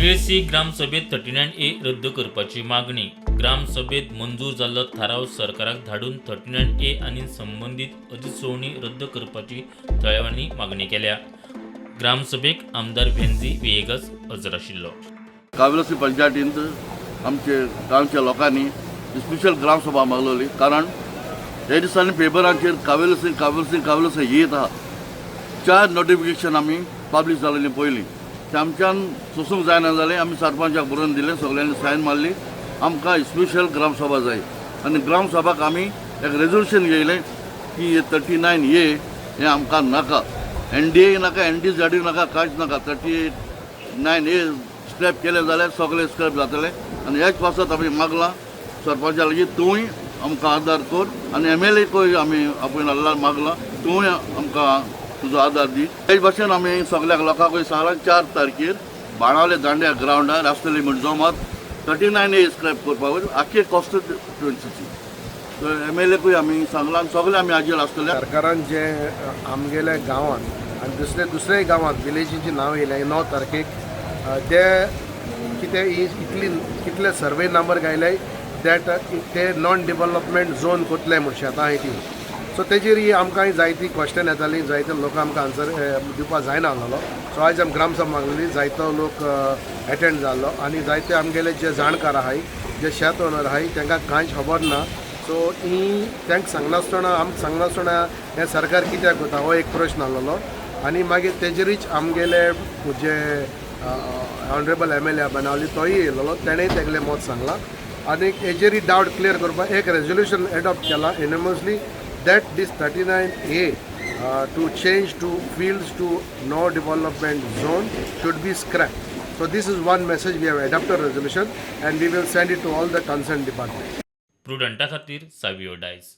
केळशी ग्रामसभेत 39A रद्द करपाची मागणी. ग्रामसभेत मंजूर जाल्लो थाराव सरकाराक धाडून 39A आनी संबंदीत अधिसुचोवणी रद्द करपाची थळाव्यांनी मागणी केल्या. ग्रामसभेक आमदार व्हेंझी व्हिएगस हजर आशिल्लो. कावेलोसी पंचायतींत आमचे गांवच्या लोकांनी स्पेशल ग्रामसभा मागलेली, कारण हे दिसांनी पेपरांचेर कावेलोसी, कावेलोसी, कावेलोसी येत आहा. चार नोटिफिकेशन आमी पब्लीश जालेलीं पयलीं. ते आमच्यान सोसूंक जायना जालें. आमी सरपंचाक बरोवन दिलें, सगळ्यांनी सायन मारली, आमकां स्पेशल ग्रामसभा जाय. आनी ग्रामसभाक आमी एक रेजोल्युशन घेयलें की 39A हें आमकां नाका, एनडीए नाका, एनडीझेड नाका, कांयच नाका. 39A scrap केलें जाल्यार सगळें स्क्रॅप जातलें. आनी ह्याच पासत आमी मागलां सरपंचा लागीं, तूंय आमकां आदार कर आनी एमएलएकूय आमी आपोवन हाडला, मागलां, तूंय आमकां तुजो आदार दी. तेच भाशेन आमी सगळ्याक लोकांकूय सांगलां, 4 तारखेर बाणावले दांड्या ग्रावंडार आसतली म्हण जमत, 39A scrap करपाक आख्खे कॉन्स्टिट्युएन्सीची. एमएलएकूय आमी सांगलां आनी सगळे आमी हाजेर आसतले. सरकारान जे आमगेल्या गांवांत आनी दुसरे दुसऱ्याय गांवांत विलेजींची नांव येयल्या 9 तारखेक, ते कितें इतली कितले सर्वे नंबर घायले that ते नॉन डेव्हलपमेंट झोन कोतले म्हूण शेतां आहाय ती. सो तेजेर ही आमकां जायती क्वेश्चन येताली, जायते लोक आमकां आन्सर दिवपाक जायना आहलोलो. सो आयज आमी ग्रामसभा मागलेली, जायतो लोक एटेंड जाल्लो आनी जायते आमगेले जे जाणकार आहाय, जे शेत ओनर आहाय, तांकां कांयच खबर ना. सो ही तांकां सांगनासतना, आमकां सांगनासतना हें सरकार कित्याक करता हो एक प्रश्न आहलोलो. आनी मागीर तेजेरूच आमगेले जे ऑनरेबल एमएलए बाणावली, तोय येयलेलो, तेणेय तेगलें मत सांगलां. आनी हेजेरय डावट क्लियर करपाक एक रेजोल्युशन एडॉप्ट केलां unanimously that this 39A to change to fields to no development zone should be scrapped. So this is one message we have adopted resolution and we will send it to all the concerned departments. प्रुडंटा खातीर सावियो डायस.